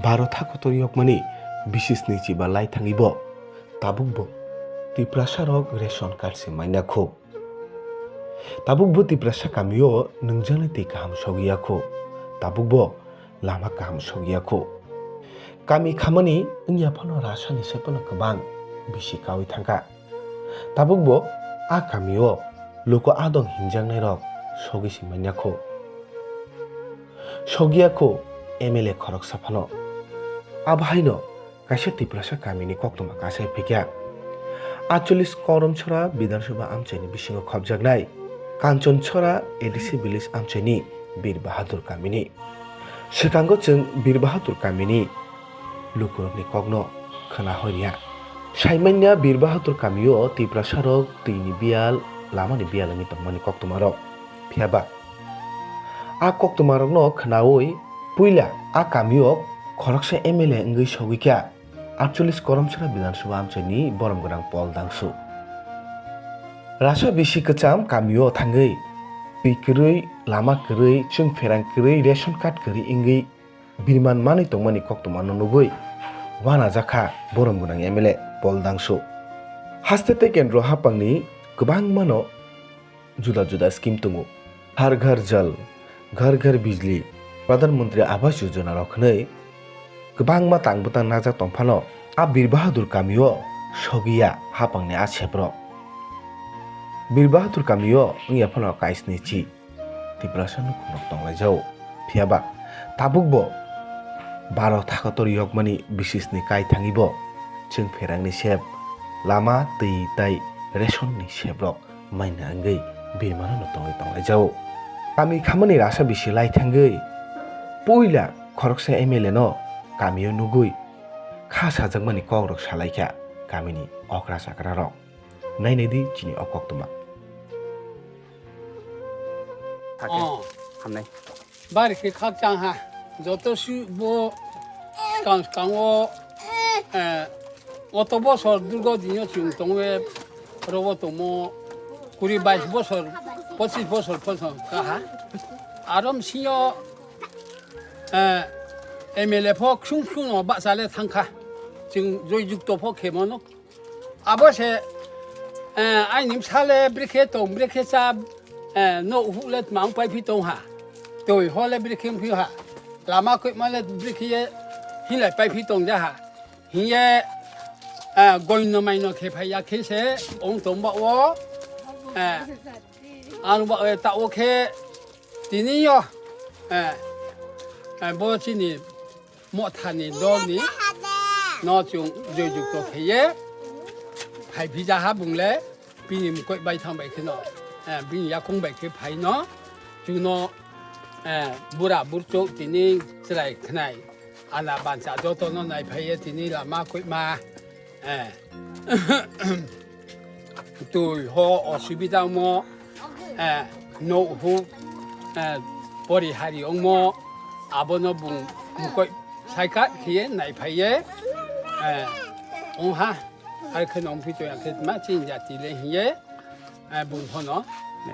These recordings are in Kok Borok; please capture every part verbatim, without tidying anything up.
Baro thakotor yokmani bisisni chiba lai thangwi bo tabukbo Tiprasarok ration card se manya kho. Tabukbo Tiprasa kamio nungjaknai twi kaham sogwi ya kho. Tabukbo lama kaham sogwi ya kho. Kami khamani wngya phano rasani se phano kwbang bisi kaui thangkha. Tabukbo a kamio luku adong hinjaknairok sogwi se manya kho. Sogwi ya kho M L A khoroksa phano. Abo haino kaisa Tiprasa kamini koktwma kasai phikya. Atcholish Koromchora Bidhan Sabha amchaini bisingo khopjaknai Kanchonchora A D C village amchaini Bir Bahadur kamini. Swkango chwng Bir Bahadur kamini lukurokni kokno khna horiya. Saimanya Bir Bahadur kamio Tiprasarok twini biyal, lamani biyal wngwi tongmani koktwmarok. Phiyaba a koktwmarokno khnaui puila a kamio khoroksa M L A wngwi sogwi kha Atcholish Koromchora Bidhan Sabha amchaini borom gwnang Pol Dangsu. Rasa bisi kwcham kamio thangwi twi kwrwi, lama kwrwi, chwng pherang kwrwi, ration card kwrwi wngwi birman manwi tongmani koktwmano nugwi wanajakha borom gwnang M L A Pol Dangsu. Haste tei kendro haphangni kwbangmano juda juda scheme tongo. Har Ghar Jal, Ghar Ghar Bijli, Pradhan Mantri Awas Yojana rok hwnwi kwbangma tang bwtang najak tong phano a Bir Bahadur kamio sogwi ya haphangni a seprok. Bir Bahadur kamio wngya phano kaisni chi Tiprasa nukhungrok tonglaijao. Phiyaba tabukbo baro thakotor yokmani bisisni kai thangwibo chwng pherangni sep, lama, twi tai rationni seprok maina wngwi birmano no tongwi tonglaijao. Kami khamani rasa bisi lai thangwi puila khoroksa M L A no kamio nugwi kha sajakmani kokrok salaikha kamini okra chakrarok. Nainai di chini o koktwma. Thake. Oh. Hamnai. Bari khe khakchang ha. Joto si bo skang skango, eh, oto bosor durgo dinyo chwng tongwe robo tongmo kuri bais bosor, pochis bosor poso kaha. Arom sinyo, eh, M L A pho khsung khsung no bahcha le thangkha. Chwng joy jukto pho khemono. Abo se, eh, aini bwsa le brekhe tong, brekhe cha, eh, no uhuk le tma wng paiphi tong ha. Twi ho le brekhe wngphi ha. Lama koima le brekhe ye hinlai paiphi tong ja ha. Hiye, eh, goino maino khe phai ya khe se ong tong ba o, eh, ano ba, eh, ta o khe tini yo, eh, eh, bo chini Mothani dolni no chwng joyjukto khaiye phai phija ha bungle bini mukoi bai thang bai kheno, eh, bini yakung bai khe phai no chwngno, eh, bura burchuk tini chwrai khnai ana bansa jotono nai phaiye tini lama koima. Eh. Twi ho osubida wngmo, eh, no hu, eh, pori hari wngmo, abono bung mukoi saika khiye naiphaiye, eh, wngha, hai kheno wngphi to ya khe ma chini jati le hiye, eh, bung phono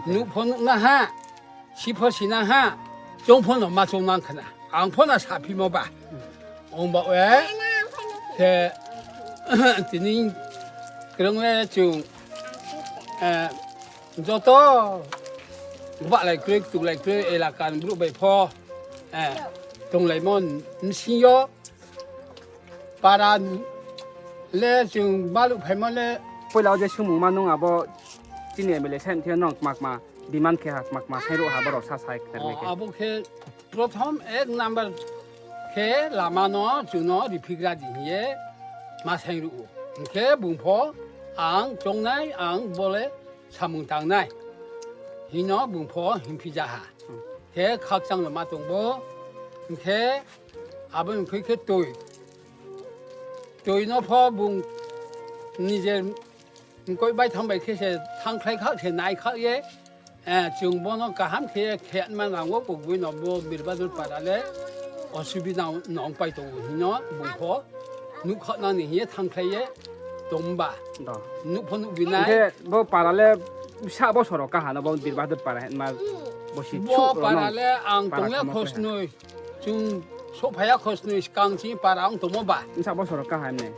nuk pho nukna ha. Sipho sinang ha, chong phono ma chong nang khna. Ang phono saphimo ba. Ong ba we, khe, tini kwrwng le chwng, eh, joto bahlai kwrwi, tuklai kwrwi, elaka ni bru bai pho, eh, tonglaimo nsingo. Para le chwng baluh phaima le. Puila o je swngmung ma nung abo chini M L A sen thia nong kma kma demand khe ha, kma kma sai rw ha borok sa sai khe. Oh, abo khe prothom ek number khe lama no chwngno riphikra di hiye ma sai rw. Hinkhe bung pho ang chongnai ang bole samung tangnai hino bung pho himphi jaha. Khe khakchang no ma tongbo hinkhe aboni khui khe twi. Twi no pho bung nije mkoi bai thang bai khe se thang khlai khak se nai khak ye, eh, chwng bono kaham khe khe ma nango kugui no bo Birbadur para le osubida nong pai tongo hino bung pho nuk khak nang ni hiye thang khlai ye tong ba. Do. Nuk pho nuk binai. Hinkhe bo para le sa bosoro kaha no bo Birbadur para ma bo si. Bo para le ang para tongya khosnoi. Chwng Sophaya khosni skang chini para ang tomo ba. Nsa bosoro kaham ne.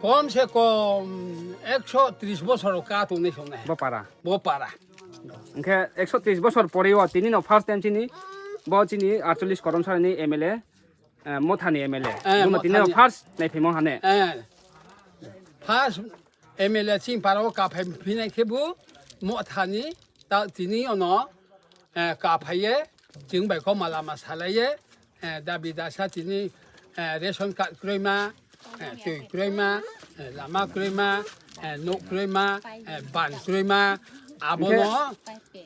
Kom se kom ekso tris bosoro ka tongnai songnai. Bo para. Bo para. Hingke ekso tris bosor pore o tini no first time chini bo chini aatcholish Karamsara ni M L A, eh, Mothani M L A. Eh, Bono tini no Mothani. First naiphimo hane. Eh. First M L A chini para o kaphai phinai khe bo Mothani ta tini ono, eh, kaphai ye chini bai kho malama salai ye, eh, dabi dasa tini, eh, ration card kroima, eh, twi kroima, eh, lama kroima, eh, nok kroima, eh, ban kroima, abono,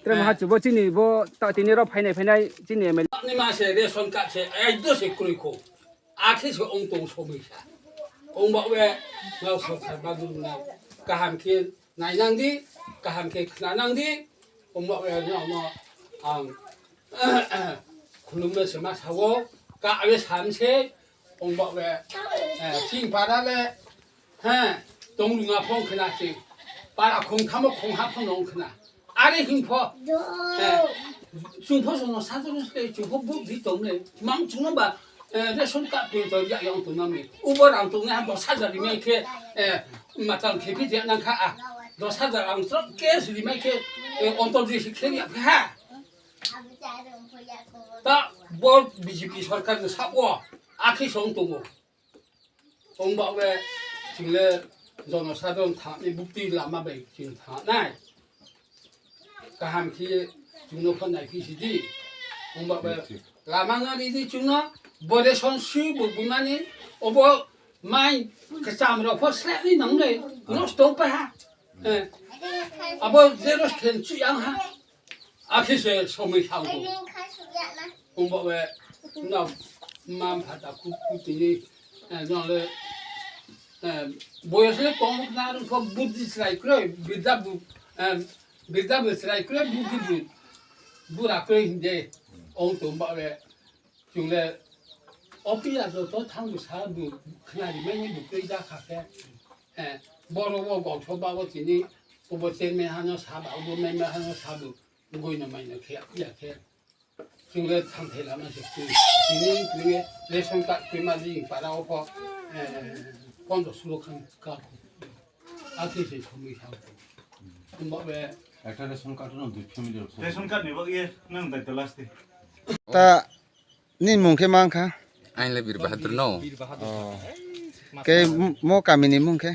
Tre eh, maha chubo chini bo ta tini ro phainai phainai chini M L A. Ni ma se ration card se, eh, do se kroi kho. Akhe se ong tong somoi sa. Ong ba we, ngau sa sa ba dum na. Kaham khe nainang di, kaham khe khnanang di. Ong ba we, no, no, ang khulumno se ma sawo, ka awe sam se, ong ba we, eh, chini para le, he, tong lunga phong khna se, para khong thamo khong ha phong nong khna. Are hing pho, eh, chung pho sono sa tong se, chung pho buk di tong le, mang chung ba, eh, ration card pe to ya yang tong nang ni. Ubo rang tong ha dos hajar ni khe, eh, matang khe pi ya nang kha a. Dos hajar ang trok cash ri mai khe, eh, ontor di se khe ya ha. Ta bo B J P sarkar ni sabo akhe song tongo. Ong ba we chwng le jonosadharon thani bukti lama bai chwng thanai. Kaham khe chwngno phan nai phi sidi. Ong ba we lama ngari di chwngno bore son sui bo bumani obo mai kacham rok pho slap ni nang le nosto pa ha. Eh. Abo zero khen chu yang ha. Akhe se somoi thang ko. Ong ba we na mam phata ku ku tini, eh, no le, eh, boyos le kong na rung ko buddhi srai kroi, bidda bu, eh, bidda bu srai kroi, buddhi bu, bura kroi hinde. Ong tong ba we. Chwng le, o piya joto thang bo sa bo khnari mani bo twi ja kha khe, eh, boro o gokso ba o tini, obo chairman hano sa ba, obo member hano sa bo, goi no mai no khe, ya khe. Chwng le thang thai lama se twi, tini, tini ration card twi ma jing para o pho, eh, pondro sulo khan ka. Akhe se somoi thang. Tumba be. Ekta ration card no dui family rok. Ration card ni bagwi nang daito last day. Ta ni mung khe mang kha? Ain le Bir Bahadur no. Oh. Ke m-, mo kami ni mung khe?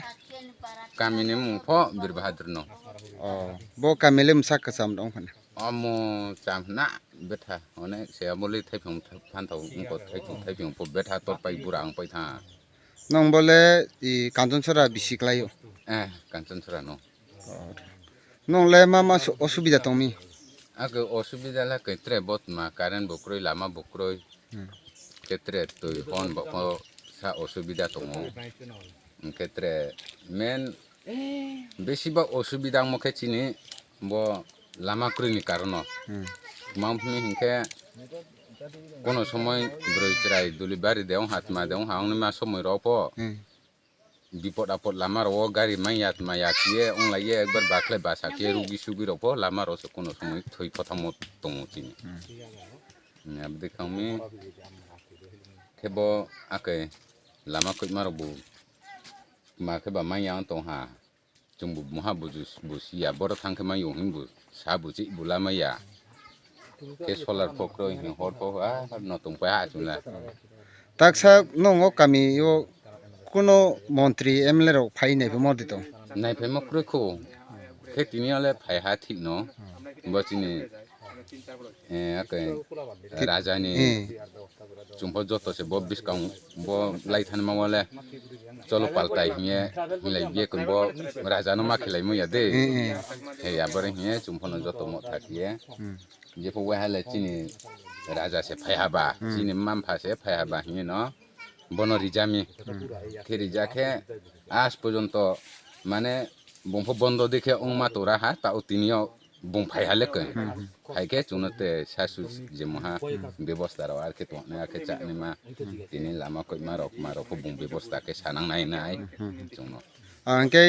Kami ni mung pho Bir Bahadur no. Oh. Bo kami le msak kwcham dong phana. Omo cham na betha. One se amo le thaipung phan thau ko thaipung thaipung pho betha tor pai bura ang pai tha. Nong bole i Kanchanchara bisi klaio? Eh, Kanchanchara no. Oh. Nong le ma ma su-, osubida tongmi? Ake osubida la kaitre bot ma current bo kroi, lama bo kroi. Hmm. Kaitre twi hon bo ko sa osubida tongo. Kaitre men besi ba osubida mo khe chini bo lama kroi ni karono. Hmm. Mam hini hinkhe kono somoi bwrwi chwrai duli bari de ong ha tma de ong ha ong ma somoi rok pho. Hmm. Bipot apot lama rok o gari manya tma ya khiye ong lai ye ekbar bakhle basa khiye rugi sugi rok pho lama rok se kono somoi thoi phothangmo tongo chini. Hmm. Abdi khangmi khe bo ake lama koima rok bo ma khe ba manya ong tong ha. Chwng bo moha buju bo siya, borok thang khe ma yong hwn bo sa bo chih bo lama ya. Khe solar pho kroi hwn hor pho, ah, no tong pa ha chwng la. Taksa nongo kami o kuno montri M L A rok phai nai pho modi tong. Nai phai ma kroi kho. Khe tini ale phai ha thik no. Bo chini Eh, ake, rajani, eh, chwngpho joto se bo bwskang bo lai thani ma wale cholo paltai hiye, hinlai biye kun bo raja no ma khilai muya de. Eh, eh. He abore hiye chwngpho no joto mo thak hiye. Hmm. Jepho wahale chini raja se phai haba, hmm, chini mampha se phai haba hiye no. Bono rijami. Hmm. Khe rija khe aaj porjonto mane bungpho bondo dekhe wngma tora ha, ta o tini o bung phai ha le khe. Hmm. Phai khe chwngno te sasu je moha bebosta rok ar khe tongna khe chani ma tini lama koima rok ma rok pho bung bebosta khe sanang nai nai chwngno. Hwnkhe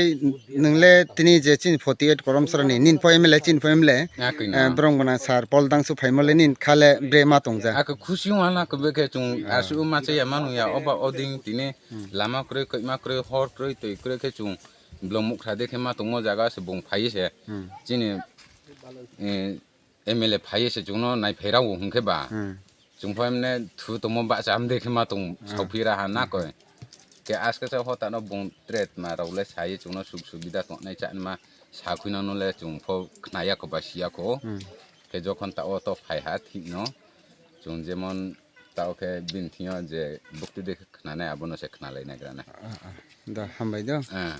nwng le tini je chini forty eight Korom Srani, nini pho M L A, chini pho M L A, Ah, koi eh, no. Borok gwnang sir Paul Dangsu phaimole nini kha le bre ma tongja. Ako khusi wngna kobekhe chwng Ah. Aswk ma chaya manu ya, oba oding tini Hmm. Lama kwrwi, koima kwrwi, hor kwrwi, twi kwrwi khe chwng blong mukhra de khe ma tongmo jaga se bung phai se. Hmm. Chini, eh, M L A phai se chwngno nai phairao hwnkhe ba. Hmm. Chwng pho emne thu tongmo ba cham de khe ma tong Hmm. Sauphi raha na koi. Ke aske sa hota no bung tret ma rao le sai chwngno suk subida tongnai chan ma sa khuina no le chwng pho khnaya kho ba siya kho. Hmm. Ke jokhon ta o to phai ha thik no chwng jemon ta o khe bini thing yo je bukti de khe khnanai abono se khnalai nai gra na. Ah, ah. Da, hambai do. Ah.